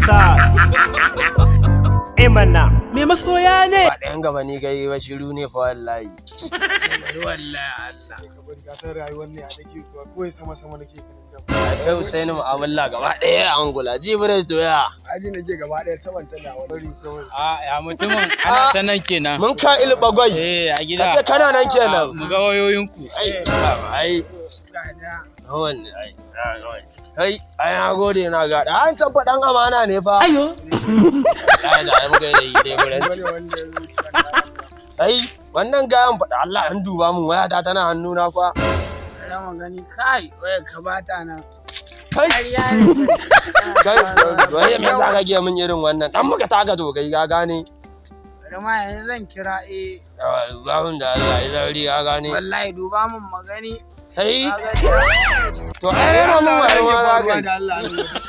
Sas. Imana. Me masoya ne? Ba ɗayan gaba ni gai ba, shiru ne fa wallahi. Wallahi Allah. Ka bari, ka san rayuwar ne a nake kuwa kawai sama sama nake ganin da. Kai Usaini mu'amala gaba ɗaya a Angola. Jibres doya. Aji nake gaba ɗaya saman tana wani bari kawai. A ya mutumin ana ta nan kenan. Mun ka ilɓagwai. Eh, a gida. Kace kana nan kenan. Mu ga wayoyinku. Ai, ai. Wannan ai. Kai, ai na gode na ga. An can faɗan amana ne fa. Ayo. Ai da ai muka yi da yi dai buranci. Wani wanda ya zo kiran da Allah. Ai, wannan gayan faɗa Allah an duba mun wayata tana hannuna fa. Bari mu gani kai waya ka bata nan. Kai, Ƙarya ne. kai, wai me yasa kake min irin wannan? Dan muka taka to kai ga gane. Bari ma yanzu zan kira eh. Babun da Allah ya zauri ya gane. Wallahi duba mun magani. Kai, Ka gani? to ai rena mun Allah wayo ma ya za faruwa ka yi. da Allah.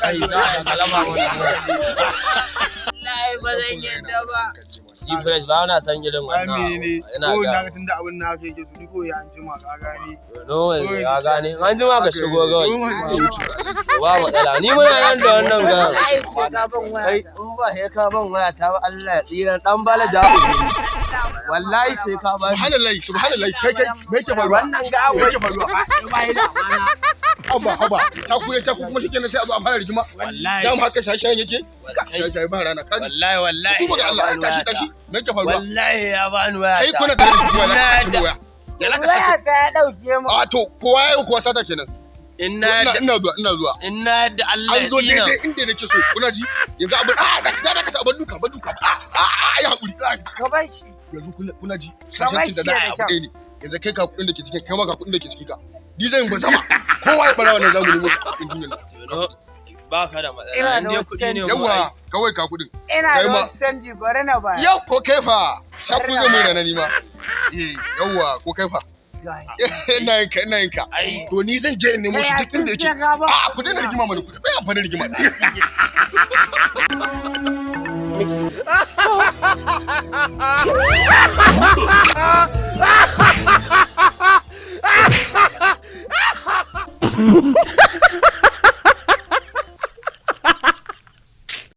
Kai, za ka kalama wannan. Wallahi ba zan yadda ba. Jibres ba na san irin Ai wannan. mene abu. Ina ko ga. na ga tunda abin na haka yake su ni ko ya an jima ka gane. No, ya gane. An jima ka shigo kawai. Wuce. Ba matsala. Ni muna nan da wannan gayan. Wallahi sai ka ban waya. Kai, in ba sai ka ban waya ta ba Allah ya tsira dan bala jabu. Wallahi sai ka bani. Subhanallahi, subhanallahi, kai kai, me yake faruwa? Wannan ga Me yake faruwa? ba yi da amana. Haba, haba, ta ku ya ta ku kuma shikenan sai a zo a fara rigima. Wallahi. Dama haka shaye-shayen yake? Shaye-shaye ba rana, kaji. Wallahi wallahi. Tuba ga Allah, tashi tashi, me yake faruwa? Wallahi ya bani waya Kai ta. kuna tare da shi kuma ya laka sace waya. Ya laka Waya sace. ta ya dauke mu. A to, kowa ya yi kowa sata kenan. Inna Ina da ina zuwa, ina zuwa. inna da Allah An zo ya tsina. daidai inda nake so, kuna ji? Yanzu abin a dakata dakata ban duka, ban duka. A a a ya hakuri. Ka bar shi. Yanzu kuna kuna ji? Kamar Shashancin da shi za a da yi abu kyau. ɗaya ne. Yanzu kai ka kuɗin da ke cikin, kai ma ka kuɗin da ke cikin ka. Ni zan ba sama. Kowa ya bara wannan zamu nemo shi a cikin duniyar nan. No, ba ka da matsala. Ina da In dai wasu kuɗi ne mu ai. Yawwa, kawai ka kuɗin. Ina Kai da ma. wasu canji bari na baya. Yau ko kai fa, shaku zai mai rana ni ma. Eh, yawwa ko kai fa. Ina yin ka, ina yin ka. Ai. To ni zan je in nemo shi duk inda yake. Sai ka ban A ku daina rigima mana ku bai amfani rigima.